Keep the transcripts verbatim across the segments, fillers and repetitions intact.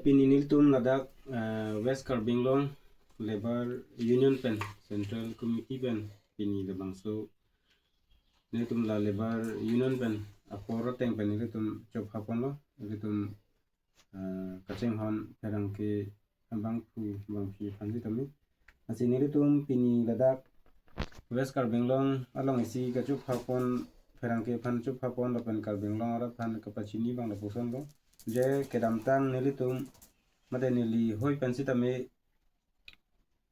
Pini nelitum ladak, eh, West Karbi Anglong Labour Union pen, Central Committee pen, pini labangso nelitum la Labour Union pen apor ateng pen nelitum chopha ponlo, nelitum, eh, kachinghon pherangke abangphu bangphi aphan sitame. Lasi nelitum pini ladak West Karbi Anglong along isi kachopha pon, pherangke aphan chopha pon lapen Karbi Anglong arat aphan kapachini abang lapuson lo. Je kedamtang nelitum mate neli hoi pen sitame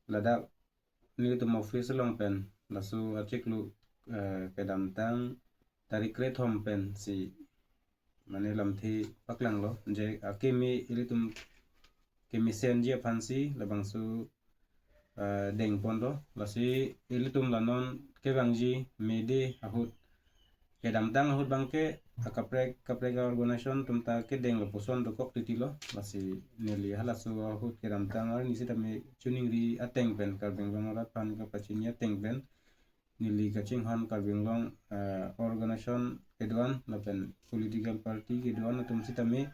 ladak nelitum office along pen laso achiklo, eh, kedamtang tarik krethom pensi mane lamthe paklanglo je akeme ilitum kemesenji aphansi labangso, eh, deng ponlo. Lasi ilitum la non kevangji May Day ahut, kedamtang ahut abangke akaprek kaprek a-organization atum ta kedeng lapuson dokok titi lo. Lasi neli halaso ahut kedamtang arni sitame choningri ateng pen, Karbi Anglong arat aphan kapachini ateng pen neli kachinghon Karbi Anglong, eh, organization kedo-an lapen political party kedo-an atum sitame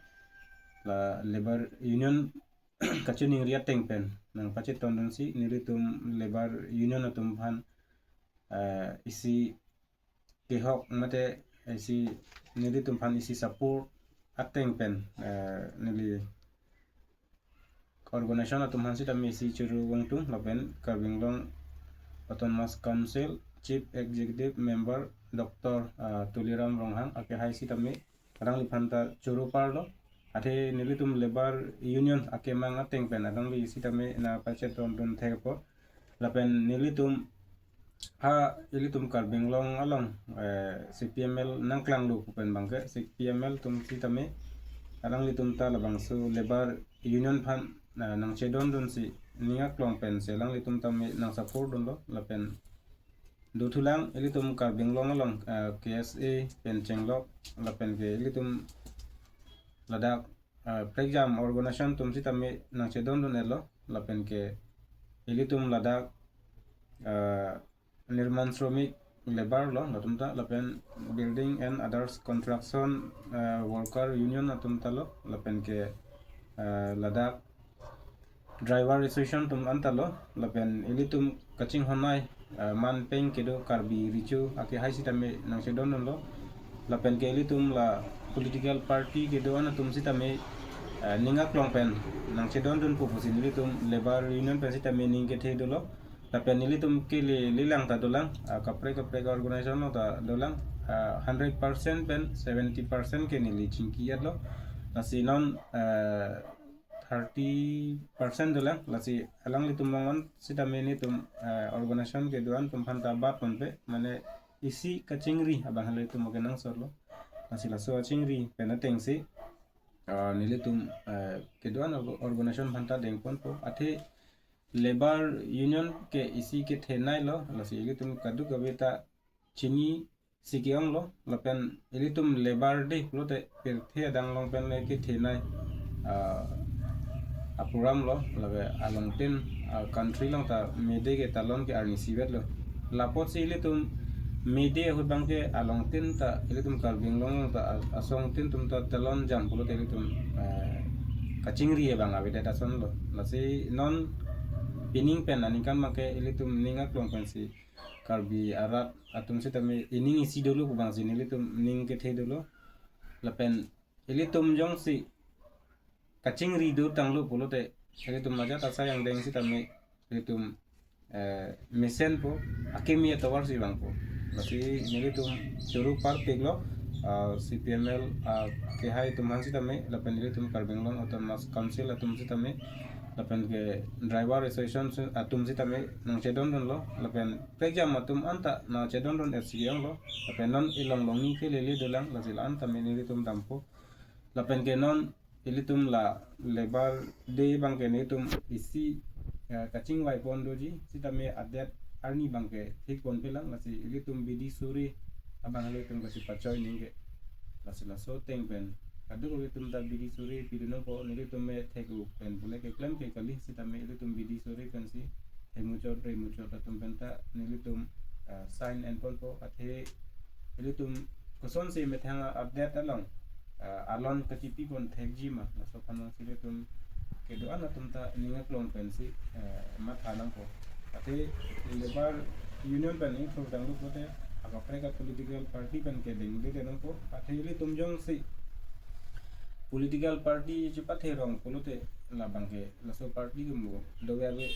la Labour Union kachoningri ateng pen nangpachetondunsi nelitum Labour Union atum aphan, eh, isi kehok mate isi nelitum aphan isi support ateng pen, eh, neli organization atum aphan sitame isi choro wangtung lapen Karbi Anglong Autonomous Council Chief Executive Member Doctor, ah, Tuliram Ronghang akehai sitame alangliphan ta choro parlo. Athe nelitum Labour Union akemang ateng pen alangli sitame nangpachetondun thekpo. Lapen nelitum ha ilitum Karbi Anglong along, eh, C P M L nangklanglo pu pen abangke C P M L atum sitame alanglitum ta labangso Labour Union aphan, eh, nangchedondunsi ning aklong pensi alanglitum tame nangsupport dunlo lapen dothulang ilitum Karbi Anglong along, eh, K S A pen chenglok lapen ke ilitum ladak, eh, prekjam organization atum sitame nangchedondun-etlo lapen ke ilitum ladak, eh, nirman shramik labour lo latum ta lapen building and others construction, eh, worker union atum ta lo lapen ke, eh, ladak driver association atum anta lo lapen ilitum kachinghonnei, eh, manpeng kedo Karbi Recho akehai sitame nangchedondunlo lapen ke ilitum la political party kedo-an atum sitame, eh, ning aklong pen nangchedondunpo pusi nelitum Labour Union pen sitame ning kethe dolo. Lapen nelitum kele lelang ta dolang, ah, kaprek kaprek organization along ta dolang, ah, hundred percent pen seventy percent ke neli chingki-etlo. Lasi non, eh, thirty percent dolang. Lasi alanglitum along sitame nelitum, eh, organization kedo-an atum aphan ta bat ponpe, mane isi kachingri abang halitum oke nangsorlo. Lasi laso achingri pen atengsi, ah, nelitum, eh, kedo-an org-, organization aphan ta deng ponpo. Athe Labour Union ke isi kethenei lo, lasi ilitum kadokave ta chinisi ke-onglo, lapen ilitum Labour Day pulote pirthe adang along pen le kethenei, ah, a-program lo, lapen alongtin, ah, country along ta May Day ke talon ke arnisi vetlo. Lapotsi ilitum May Day ahut abangke alongtin ta ilitum Karbi Anglong ta a-, asongtin atum ta talon jam pulote ilitum, eh, kachingri abang avedet asonlo. Lasi non pining pen aningkan abangke ilitum ning aklong pensi Karbi arat atum sitame ining isi dolo pu abangsi nelitum ning kethe dolo. Lapen ilitum jongsi kachingri do tanglo pulote ilitum ajat asai angdeng sitame ilitum, eh, mesenpo, akimi atovar si vangpo. Lasi nelitum choro parpiklo, ah, C P M L, ah, kehai atum aphan sitame, lapen ilitum Karbi Anglong Autonomous Council atum sitame, lapen ke driver association si-, atum sitame nangchedondunlo, lapen prekjam atum anta nangchedondun-et si ke-onglo, lapen non ilong longni ke lele dolang, lasi la-an tame nelitum dampo. Lapen ke non ilitum la Labour Day abangke nelitum isi, eh, kachingvai pon doji, sitame adet arni abangke thik ponpelang, lasi ilitum bidi suri abang ilitum kasipachoi ningke. Lasi laso ateng pen kadokave atum ta bidi suri pidunpo, nelitum me thek-u pen pule keklem ke kali, sitame ilitum bidi suri pensi hemuchot remuchot atum pen ta nelitum, ah, sign en ponpo. Athe ilitum kosonsi methang adet along uh, alon kachipi pon thekji ma, laso aphan si ilitum kedo-an atum ta ning aklong pensi uh, matha nangpo. Athe labour union pen ingthur tanglo pulote akaprek a political party pen kedengde nangpo. Athe ilitum jongsi political party chepathe rong pulote labang ke laso party ke mo dove ave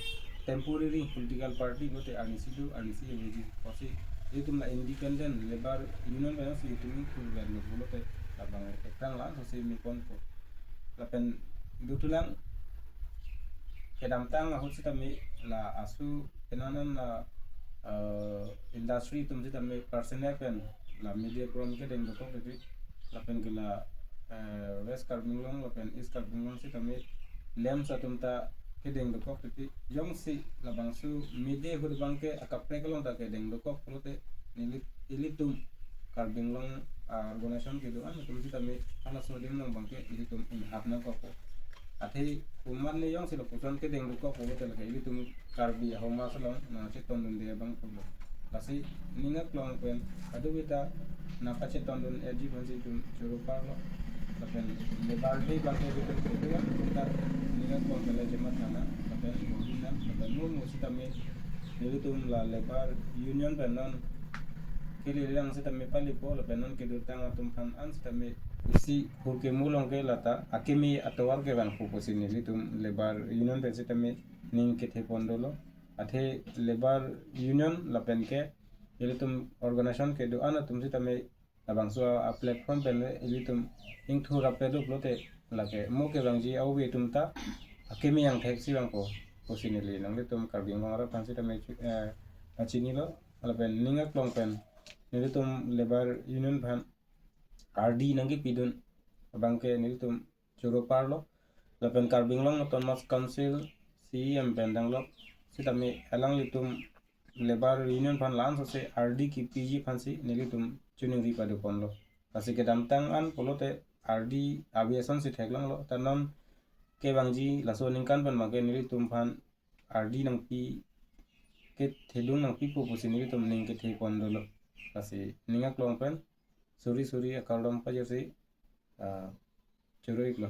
temporary political party pulote arnisi do arnisi aveji. Pusi ilitum la independent labour union pen si ilitum ingthur tanglo pulote labang ekrang la-an si meponpo. Lapen dothulang kedamtang ahut sitame la asu penanan la uh, industry atum sitame personnel pen la mede apron kedeng dokok titi, lapen ke la uh, West Karbi Anglong lapen East Karbi Anglong sitame LAMPS atum ta kedeng dokok titi, jongsi labangso mede ahut abang ke akaprek along ta kedeng dokok pulote neli ilitum Karbi Anglong uh, organization kedo-an atum sitame halaso adim along abang ke ilitum inghap nangkokpo. Athe komatne jongsi lapuson kedeng dokok pulote lake ilitum Karbi ahormu aso along nangchetondunde abang pulo. Lasi ning aklong pen kadokave ta nangpachetondun-eji aphansi itum choro parlo. Lapen labour day abang ke ilitum kedo-an atum ta ning aklong pen le chematha nang lapen bohin nang lapen mo mo sitame nelitum la labour union pen non kelelang sitame palipo lapen non kedotang atum aphan an sitame isi hur kemu along ke lata akimi atovar kevangpo pusi nelitum labour union pen sitame ning kethe pon dolo. Athe labour union lapen ke ilitum organization kedo-an atum sitame labangso a platform pen le ilitum ingthur rapet lo pulote lake mo kevangji ave atum ta akimi angthek si vangpo pusi neli nanglitum Karbi Anglong arat aphan sitame chu- eh, pachinilo. Lapen ning aklong pen nelitum labour union aphan R D nangkepidun abang ke nelitum choro parlo. Lapen Karbi Anglong Autonomous Council C E M pen danglok sitame alanglitum labour union aphan la-an sose R D kepiji aphansi nelitum choningri pado ponlo. Lasi kedamtang an pulote R D ave asonsi theklonglo. Ta non kevangji laso aningkan pen abang ke nelitum aphan R D nangpi kethedung nangpipo pusi nelitum ning kethe pon dolo. Lasi ning aklong pen suri suri akardom pajirsi uh, choro iklo.